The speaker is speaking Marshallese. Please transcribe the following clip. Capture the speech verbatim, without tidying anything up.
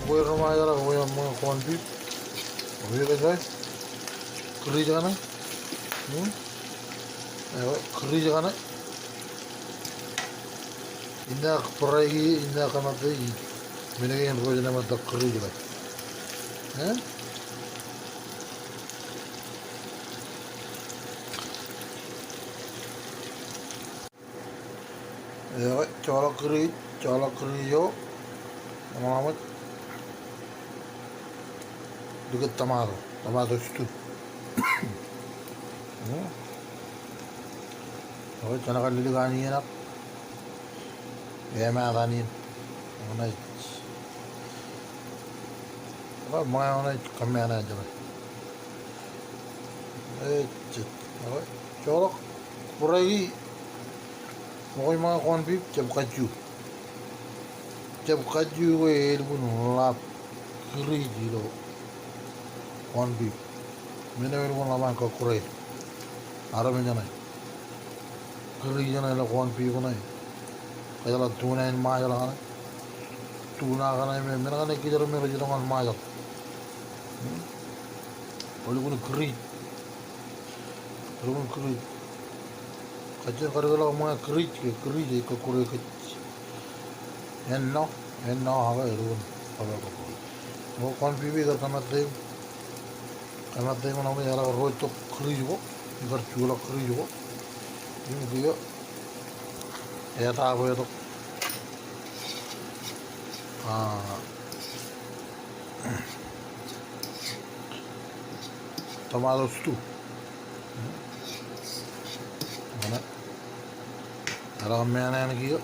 Bwe rej majeḷā, bwe ṃōñā corn beef. Bwe ej kōjro. Kūrij kaṇe. Hmm? Eo, kūrij kaṇe. Innām bōraiki, innām kōmāteik. Men kein ro jenaaj ṃōttan kūrij kaṇe. Eh? Eo, joḷọk kūrij, joḷọk kūrij eo. Ṃōṇōṇō. Likūt tomato, tomato stew. Eo, jenaaj kar lilik onion ak. Emaat onion. Eo, ṇe. Eo, ṃōñā eo ṇe, kōmmeañ eo jeḷā. Eo, jet. Eo, joḷọk. Bōraiki. Ṃokwe ṃōñā corn beef, jab kajju. Jab kajju ke elukkuun ḷap kūrij ilo corn beef. Men eo elukkuun ḷap an kọkkure. Armej ṇe. Kūrij ṇe ilo corn beef ṇe. Kōjeḷā tuna in Ṃajeḷ kaṇe. Tuna kaṇe me, men kaṇe kōjro me rej itok ñan Ṃajeḷ. Hmm? Elukkuun kūrij. Elukkuun kūrij. Kajjien karuo ḷọk ṃōñā kūrij ke kūrij ej kọkkure kōj. Ennọ, ennọ ak elukkuun kọkkure. Eo, corn beef ikar kōmāteik. Kōmāteik ṇe, eḷak ro tok kūrij ko. Ikar juḷọk kūrij ko. Im kiiō. Etaab eo tok. Ah. Tomato stew. Ṇe. Eḷak meañ eo kiiō.